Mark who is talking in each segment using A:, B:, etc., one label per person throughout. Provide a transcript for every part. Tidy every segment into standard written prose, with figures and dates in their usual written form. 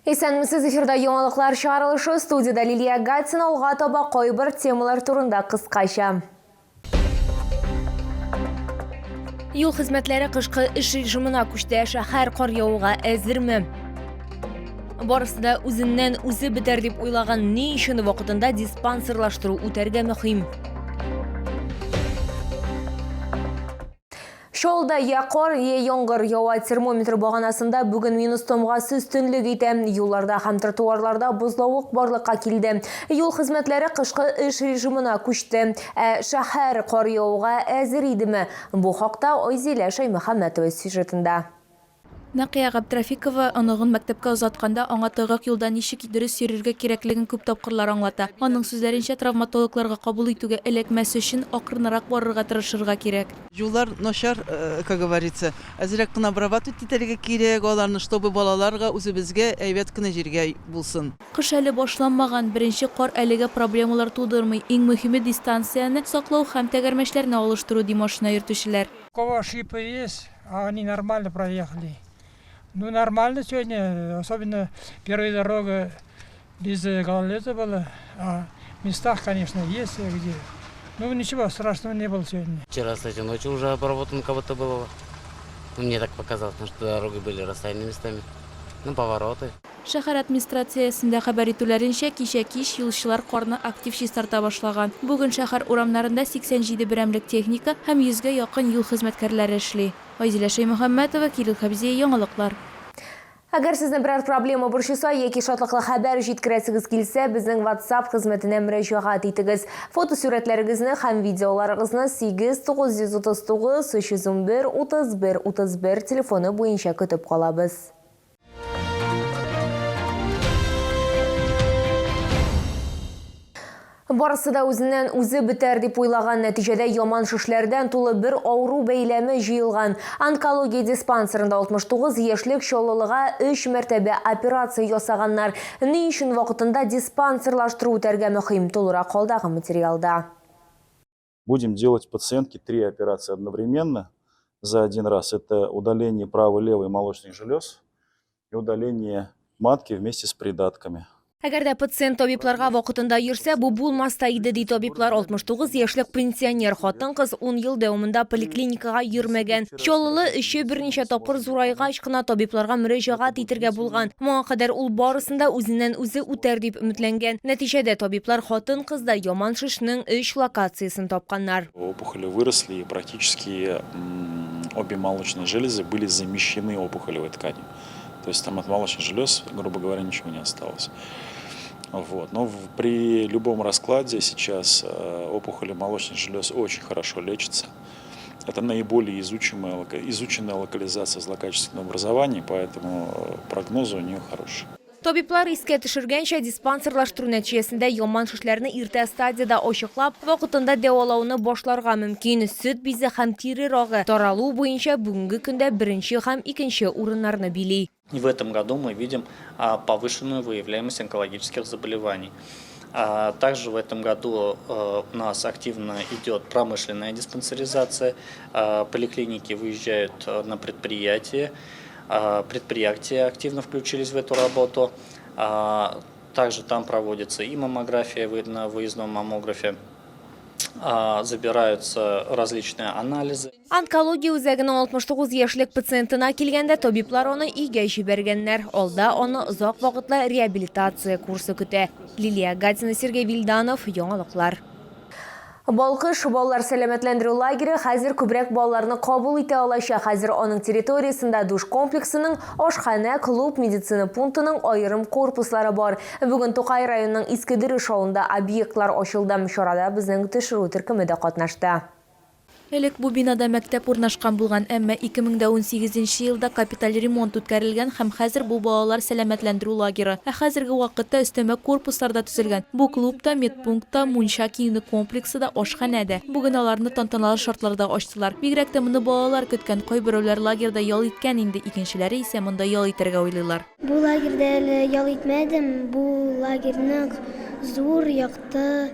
A: Исәнмесез, эфирда яңалыклар чыгарылышы, студиядә Лилия Гатина, алга таба кайбер темалар турында кыскача. Юл хезмәтләре кышкы эш режимына күчте, шәһәр кар явуга әзерме? Барысы да үзеннән үзе бетәр дип уйлаган, ни өчен вакытында диспансерлаштыру үтәргә мөһим? Чаллыда я кар, я яңгыр ява. Термометр баганасында бүген минус тамгасы өстенлек итә. Юлларда һәм тротуарларда бозлавык барлыкка килде. Юл хезмәтләре кышкы эш режимына күчте. Ә шәһәр кар явуга әзер идеме? Бу хакта Айзилә Шәймөхәммәтова сюжетында.
B: Нәкыя Габдрафикова оныгын мәктәпкә озатканда аңа тайгак юлда ничек дөрес йөрергә кирәклеген күп тапкырлар аңлата. Аның сүзләренчә, травматологларга кабул итүгә эләкмәс өчен акрынрак барырга тырышырга кирәк.
C: Юллар начар, как говорится. Әзрәк кына обрабатывать итәргә кирәк аларны, чтобы балаларга, үзебезгә әйбәт кенә җиргә булсын.
B: Кыш әле башланмаган, беренче кар әлегә проблемалар тудырмый. Иң мөһиме, дистанцияне саклау һәм тәгәрмәчләрне алыштыру, ди машина йөртүчеләр.
D: У кого шипы есть, а они нормально проехали. Ну, нормально сегодня, особенно первая дорога без гололеда была. А в местах, конечно, есть где. Ну, ничего страшного не было сегодня.
E: Вчера, кстати, ночью уже обработан кого-то было. Ну, мне так показалось, потому что дороги были расстояние местами. Ну, повороты.
B: Шәһәр администрациясендә хәбәр итүләренчә, кичә кич юлчылар карны актив чистарта башлаган. Бүген шәһәр урамнарында 87 берәмлек техника һәм йөзгә якын юл хезмәткәрләре эшли. Айзилә Шәймөхәммәтова, Кирилл Хәбзиев, Яңалыклар.
A: Әгәр сезне берәр проблема борчыса яки шатлыклы хәбәр җиткерәсегез килсә, безнең WhatsApp хезмәтенә мөрәҗәгать итегез. Фотосурәтләрегезне һәм видеоларыгызны 8 939 311 31 31 телефоны буенча көтеп калабыз. Барысы да үзеннән үзе бетәр дип уйлаган, нәтиҗәдә яман шешләрдән тулы бер авыру бәйләме җыелган. Онкология диспансерында 69 яшьлек чаллылыга өч мәртәбә операция ясаганнар. Ни өчен вакытында диспансерлаштыру үтәргә мөһим, тулырак алдагы материалда.
F: Будем делать пациентке три операции одновременно за один раз. Это удаление правой-левой молочных желез и удаление матки вместе с придатками.
A: Әгәр дә пациент табибларга вакытында йөрсә, бу булмас та иде, ди табиблар. 69 яшьлек пенсионер хатын-кыз ун ел дәвамында поликлиникага йөрмәгән. Чаллылы эче берничә тапкыр зурайгач кына табибларга мөрәҗәгать итергә булган. Моңа кадәр ул барысын да үзеннән-үзе үтәр дип өметләнгән. Нәтиҗәдә табиблар хатын-кызда яман шешнең өч локациясен тапканнар.
F: Опухоли выросли и практически обе молочные железы были замещены опухолевой тканью. То есть там от молочных желез, грубо говоря, ничего не осталось. Вот. Но при любом раскладе сейчас опухоли молочных желез очень хорошо лечатся. Это наиболее изученная локализация злокачественного образования, поэтому прогнозы у нее хорошие.
A: Табиблар искә төшергәнчә, диспансерлаштыру нәтиҗәсендә яман шешләрне иртә стадиядә ачыклап, вакытында дәвалауны башларга мөмкин. Сөт бизе һәм тире рагы таралу буенча бүгенге көндә беренче һәм икенче урыннарны били.
G: И в этом году мы видим повышенную выявляемость онкологических заболеваний. Также в этом году у нас активно идет промышленная диспансеризация. Поликлиники выезжают на предприятия. Предприятия активно включились в эту работу. Также там проводится и маммография на выездном маммографе. Забираются различные анализы.
A: Онкология үзәгенең 69 яшьлек пациентына килгәндә, табиблар аны өйгә җибәргәннәр. Алда аны озак вакытлы реабилитация курсы көтә. Лилия Гатина, Сергей Вильданов, Яңалыклар. Балкыш балалар сәламәтләндерү лагере хәзер күбрәк балаларны кабул итә алачак. Хәзер аның территориясендә душ комплексының, ашханә, клуб, медицина пунктының аерым корпуслары бар. Бүген Тукай районының Иске Дөреш авылында объектлар ачылды. Чарада безнең төшерү төркеме дә катнашты.
B: Элек бу бинада мәктәп урнашкан булган, әмма 2018 нче елда капиталь ремонт үткәрелгән һәм хәзер бу балалар сәламәтләндерү лагеры. Ә хәзерге вакытта өстәмә корпуслар да төзелгән. Бу клуб та, медпункт та, мунча киенү комплексы да, ашханә дә. Бүген аларны тантаналы шартларда ачтылар. Бигрәк тә моны балалар көткән, кайберәүләр лагерьда ял иткән инде, икенчеләре исә монда ял итәргә уйлыйлар.
H: Бу лагерьда әле ял итмәдем, бу лагерь нык зур, якты.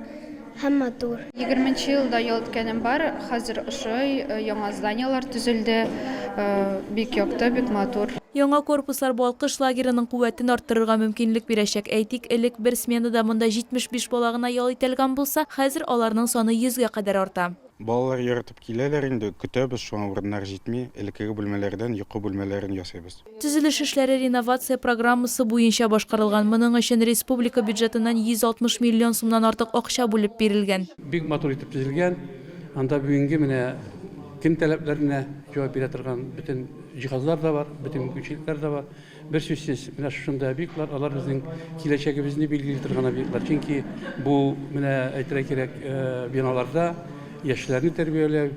H: Һәм матур.
I: Егерменче елда ял иткәнем бар, хәзер ошый, яңа зданиеләр төзелде. Бик якты, бик матур.
B: Яңа корпуслар Балкыш лагереның куәтен арттырырга мөмкинлек бирәчәк. Әйтик, элек бер сменада монда 75 бала гына ял итәлгән булса, хәзер аларның саны 100 гә кадәр арта.
J: Балалар яратып киләләр инде, көтәбез, шуңа урыннар җитми, элеккеге бүлмәләрдән йокы бүлмәләрен ясыйбыз.
B: Төзелеш эшләре реновация программасы буенча башкарылган. Моның өчен республика бюджетыннан 160 миллион сумнан артык акча бүлеп бирелгән.
K: Бик матур итеп төзелгән. Анда бүгенге менә көн таләпләренә җавап бирә торган бөтен җиһазлар да бар, бөтен мөмкинчелекләр дә бар. Берсүзсез, менә шушындый объектлар, алар безнең киләчәгебезне билгели торган объектлар. Чөнки бу, менә әйтергә кирәк, биналарда яшьләрне тәрбияләү,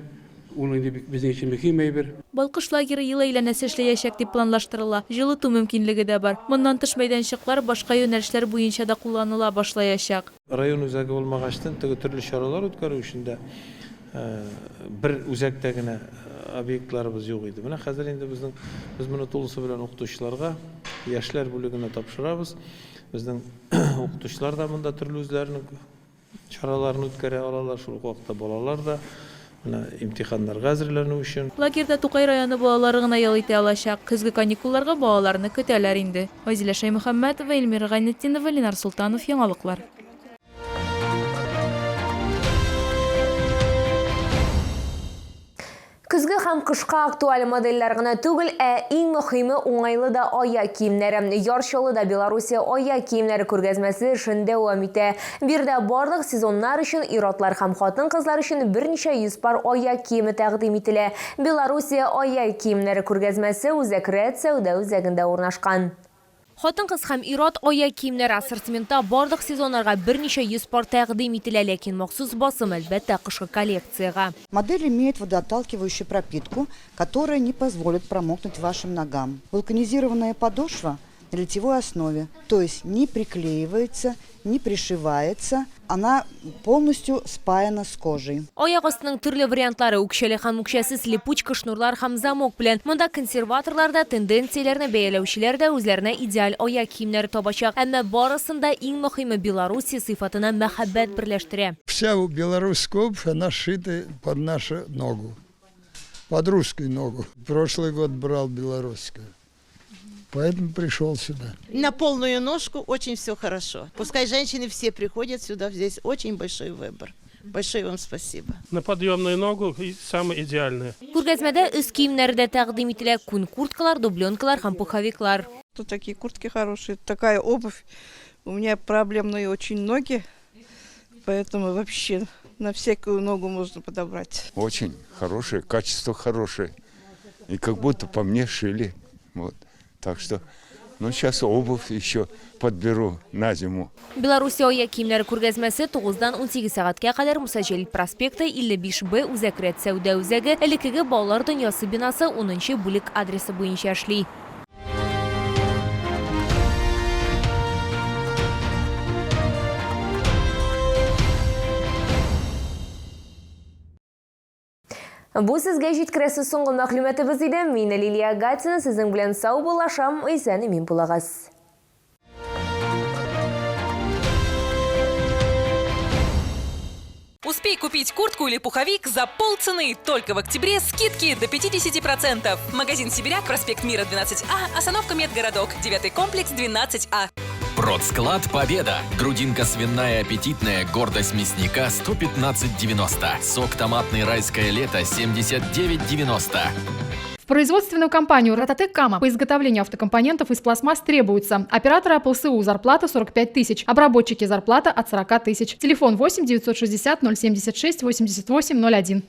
K: ул инде бик безнең өчен мөһим әйбер.
B: Балкыш лагеры ел әйләнәсе эшләячәк дип планлаштырыла. Җылыту мөмкинлеге дә бар. Моннан тыш мәйданчыклар башка юнәлешләр буенча да кулланыла башлаячак.
L: Район үзәге булмагачтын, теге төрле чаралар үткәрү өчен дә бер үзәктә генә объектларыбыз юк иде. Менә хәзер инде безнең, без моны тулысы белән укытучыларга, яшьләр бүлегенә тапшырабыз. Безнең укытучылар да монда төрле үзләренең чараларын үткәрә алалар, шул ук вакытта балалар да менә имтиханнарга әзерләнү өчен.
B: Лагерьда Тукай районы балалары гына ял итә алачак. Көзге каникулларга балаларны көтәләр инде. Айзилә Шәймөхәммәтова, Эльмира Гайнетдинова, Ленар Солтанов, Яңалыклар.
A: Көзге һәм кышка актуаль модельләр генә түгел, ә иң мөхиме уңайлы да аяк киемнәре. Яр Чаллыда Белоруссия аяк киемнәре күргәзмәсе эшен дәвам итә. Биредә барлык сезоннар өчен ир-атлар һәм хатын-кызлар өчен берничә йөз пар аяк киеме тәкъдим ителә. Белоруссия аяк киемнәре күргәзмәсе Үзәк Рәт сәүдә үзәгендә урнашкан. Хатын-кыз һәм ир-ат аяк киемнәре ассортиментта барлык сезоннарга берничә йөз пар тәкъдим ителә, ләкин махсус басым, әлбәттә, кышкы коллекциягә.
M: Модель имеет водоотталкивающую пропитку, которая не позволит промокнуть вашим ногам. Вулканизированная подошва на литьевой основе, то есть не приклеивается, не пришивается, она полностью спаяна с кожей.
A: Аяк астының төрле вариантлары, үкчәле һәм үкчәсез липучка, шнурлар һәм замок белән. Монда консерваторлар да, тенденцияләрне бәяләүчеләр дә үзләренә идеаль аяк киемнәре табачак. Әмма барысын да иң мөхиме Белоруссия сыйфатына мәхәббәт берләштерә.
N: Вся белорусская обувь, она сшита под нашу ногу, под русскую ногу. Прошлый год брал белорусскую. Поэтому пришел сюда.
O: На полную ножку очень все хорошо. Пускай женщины все приходят сюда, здесь очень большой выбор. Большое вам спасибо.
P: На подъемную ногу самое идеальное.
A: Күргәзмәдә өс киемнәре дә тәкъдим ителә, күн курткалар, дубленкалар һәм пуховиклар.
Q: Тут такие куртки хорошие, такая обувь. У меня проблемные очень ноги, поэтому вообще на всякую ногу можно подобрать.
R: Очень хорошее, качество хорошее. И как будто по мне шили. Вот. Так что, ну, сейчас обувь еще подберу на зиму.
A: Белоруссия аяк киемнәре күргәзмәсе 9-дан 18 сәгатькә кадәр Муса Җәлил проспекты, 55 Б Үзәк Рәт сәүдә үзәге, элеккеге Балалар дөньясы бинасы, 10 нчы бүлек адресы буенча эшли. Бу сезгә җиткерәсе соңгы мәгълүматыбыз иде. Мин Лилия Гатина сезнең белән саубуллашам. Исән-имин булыгыз.
S: Успей купить куртку или пуховик за полцены. Только в октябре скидки до 50%. Магазин «Сибиряк», проспект Мира, 12А, остановка Медгородок, 9 комплекс, 12А.
T: Продсклад «Победа». Грудинка свиная аппетитная, гордость мясника 115,90. Сок томатный «Райское лето» 79,90.
U: В производственную компанию «Рототек Кама» по изготовлению автокомпонентов из пластмасс требуются операторы АПЛСУ зарплата 45 тысяч, обработчики зарплата от 40 тысяч. Телефон 8 960 076 88 01.